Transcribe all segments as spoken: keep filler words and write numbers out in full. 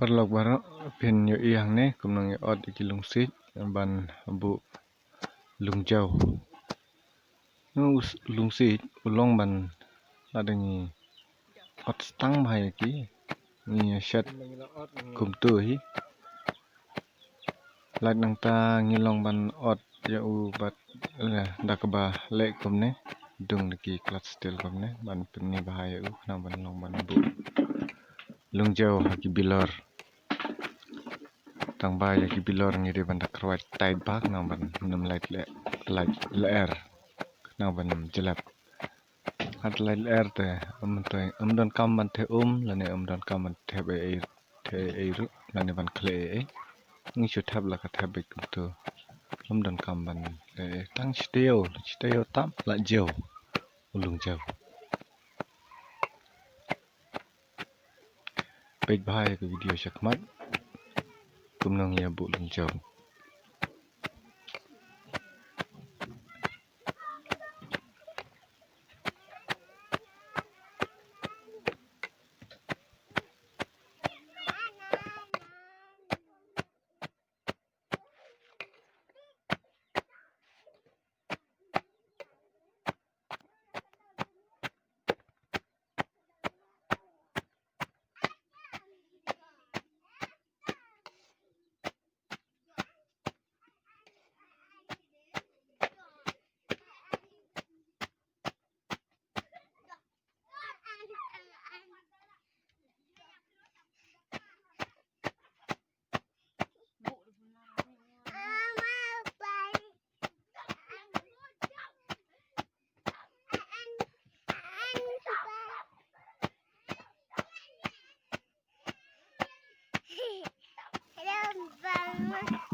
Paralok baroh, phin ïohi hangne kumno ngi ot ïa ki lungsiej ban buh lungjaw. Ngi u s-, lungsiej u long ban, lada ngi ot stang bha ïa ki, ngi shet kumto hi. Lait nangta ngi long ban ot ïa u bad, eh, da kaba leh kumne, dung da ki klat steel kumne ban pyni bha ïa u khnang ban long ban buh lungjaw ha ki bilor. Tang ba ïa ki bilor ngi dei ban da kyrwat tight bha khnang ban ym lait leh, lait lyer, khnang ban ym jlep. Hat lait lyer te ym, te ym donkam ban thep um lane ym donkam ban thep ei ei, thep ei ei ruh lane ban khleh ei ei. Ngi shu thep la ka thep beit kumto. Ym donkam ban leh ei ei. Tang shi taïew, shi taïew tam la jew u lungjaw. Peit bha ïa ka video shakhmat kumno ngi ïa buh lungjaw.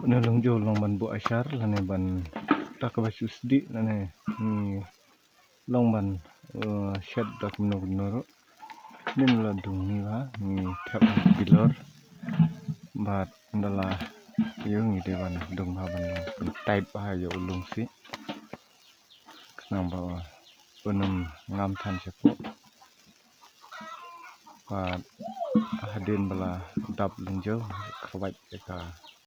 Une u lungjaw u long ban buh ashar lane ban, da kaba shu sdieh lane, hmm, long ban, eh, shet da kumno kumno ruh. Ym la dung ngi bha, ngi thep bilor. Bad ynda la ïoh ngi dei ban dung bha ban, ban tight bha ïa u lungsiej. Khnang ba un ym ngam than shapoh. Bad hadien ba la dap lungjaw, kyrwat ïa ka